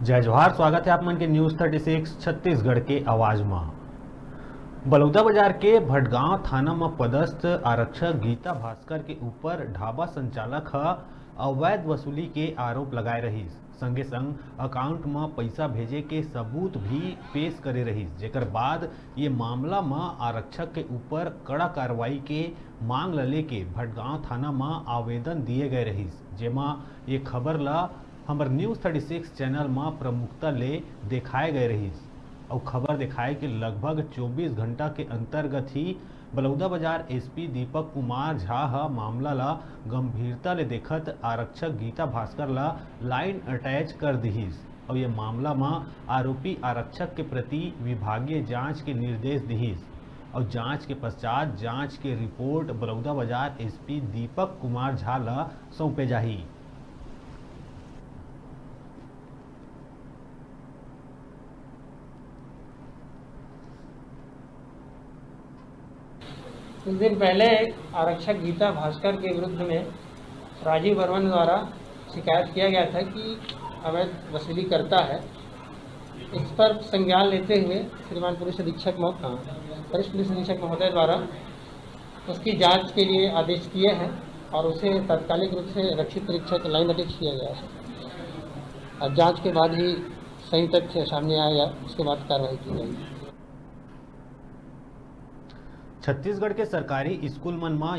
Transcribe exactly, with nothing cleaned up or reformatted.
जय जोहार, स्वागत है आप मन के न्यूज़ थर्टी सिक्स छत्तीसगढ़ के आवाज म। बलौदाबाजार के भटगांव थाना म पदस्थ आरक्षक गीता भास्कर के ऊपर ढाबा संचालक ह अवैध वसूली के आरोप लगाए रहिस। संगे संग अकाउंट म पइसा भेजे के सबूत भी पेश करे रहिस, जेकर बाद ये मामला म आरक्षक के ऊपर कड़ा कार्रवाई के मांग ल लेके भटगांव थाना म आवेदन दिए गए रहिस, जेमा ये खबर ल हमर न्यूज़ थर्टी सिक्स चैनल म प्रमुखता ले देखाए गए रहिस। अउ खबर देखाए के लगभग चौबीस घंटा के अंतर्गत ही बलौदाबाजार एसपी दीपक कुमार झा ह मामला ल गंभीरता ले देखत आरक्षक गीता भास्कर ल लाइन अटैच कर दिहिस। अउ ये मामला म आरोपी आरक्षक के प्रति विभागीय जांच के निर्देश दिहिस। अउ जांच के पश्चात जांच के रिपोर्ट बलौदाबाजार एसपी दीपक कुमार झा ल सौंपे जाही। कुछ दिन पहले आरक्षक गीता भास्कर के विरुद्ध में राजीव वर्मन द्वारा शिकायत किया गया था कि अवैध वसूली करता है। इस पर संज्ञान लेते हुए श्रीमान पुलिस अधीक्षक महो-, अ, वरिष्ठ पुलिस अधीक्षक महोदय द्वारा उसकी जांच के लिए आदेश दिए हैं और उसे तात्कालिक रूप से रक्षित निरीक्षक लाइन अटैच किया गया है। अब जांच के बाद ही सही तथ्य सामने आएगा, उसके बाद कार्रवाई की जाएगी। छत्तीसगढ़ के सरकारी स्कूल मन म